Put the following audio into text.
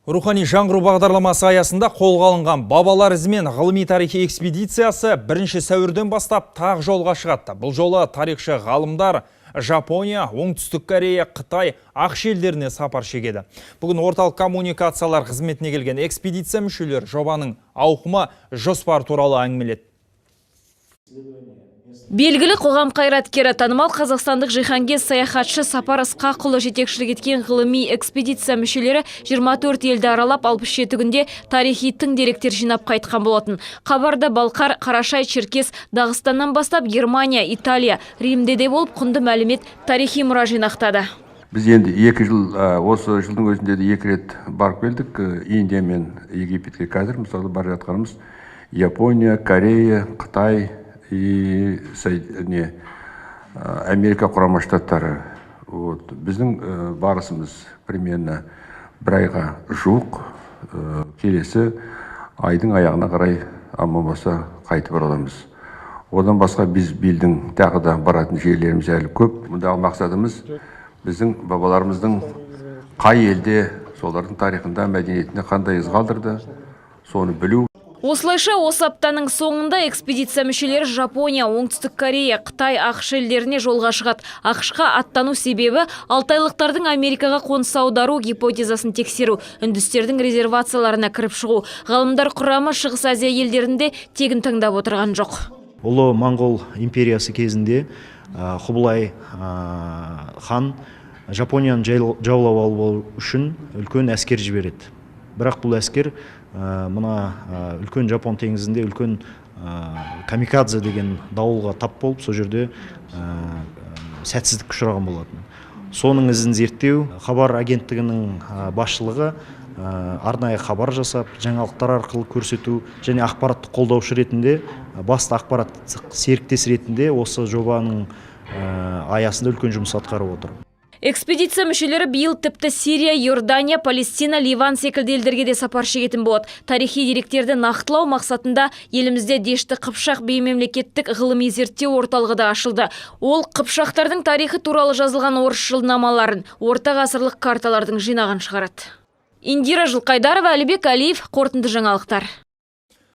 Рухани жаңғыру бағдарламасы аясында қолға алынған «Бабалар ізімен» ғылыми тарихи экспедициясы 1 сәуірден бастап тақ жолға шығады. Бұл жолы тарихшы ғалымдар Жапония, Оңтүстік Корея, Қытай, АҚШ елдеріне сапар шегеді. Бүгін орталық коммуникациялар қызметіне келген экспедиция мүшелері жобаның ауқымы, жоспар туралы әңгімеледі. Белгілі қоғам қайраткері, танымал қазақстандық жиһангез, саяхатшы Сапар Ысқақұлы жетекшілік еткен ғылыми экспедиция мүшелері 24 елді аралап, 67 күнде тарихи тың деректер жинап қайтқан болатын. Қабарда, Балқар, Қарашай, Черкес, Дағыстаннан бастап Германия, Италия, Римде де болып, құнды мәлімет, тарихи мұра жинақтады. Біз енді 2 жыл, осы жылдың өзінде де екі рет барып келдік Индия мен Египетке. Қазір, мысалы, бара жатқанымыз Япония, Корея, Қытай и не Америка Құрама Штаттары. Вот біздің барысымыз примерно бір айға жуық. Келесі айдың аяғына қарай аман болса қайтып ораламыз. Одан басқа біз биылдың тағы да баратын жерлеріміз әлі көп. Мұндағы мақсатымыз біздің бабаларымыздың қай елде, солардың тарихында, мәдениетінде қандай із қалдырды, соны білу. Осылайша, осы аптаның соңында экспедиция мүшелері Жапония, Оңтүстік Корея, Қытай, АҚШ елдеріне жолға шығады. АҚШ-қа аттану себебі алтайлықтардың Америкаға қоныс аудару гипотезасын тексеру, үндістердің резервацияларына кіріп шығу. Ғалымдар құрамы Шығыс Азия елдерінде тегін таңдап отырған жоқ. Ұлы Моңғол империясы кезінде Құбылай хан Жапонияны жаулап алу үшін үлкен әскер жібереді. Бірақ бұл әскер мына үлкен Жапон теңізінде үлкен камикадзе деген дауылға тап болып, сол жерде сәтсіздікке ұшыраған болатын. Соның ізін зерттеу. Хабар агенттігінің басшылығы арнайы хабар жасап, жаңалықтар арқылы көрсету және ақпараттық қолдаушы ретінде, басты ақпараттық серіктес ретінде осы жобаның аясында үлкен жұмыс атқарып отыр. Экспедиция мүшелері биыл тіпті Сирия, Иордания, Палестина, Ливан секілді елдерге де сапар шегетін болады. Тарихи деректерді нақтылау мақсатында елімізде Дешті Қыпшақ беймемлекеттік ғылыми зерттеу орталығы да ашылды. Ол қыпшақтардың тарихы туралы жазылған орыс жылнамаларын, орта ғасырлық карталардың жинағын шығарады. Индира Жылқайдарова, Әлібек Әлиев, «Қорытынды жаңалықтар».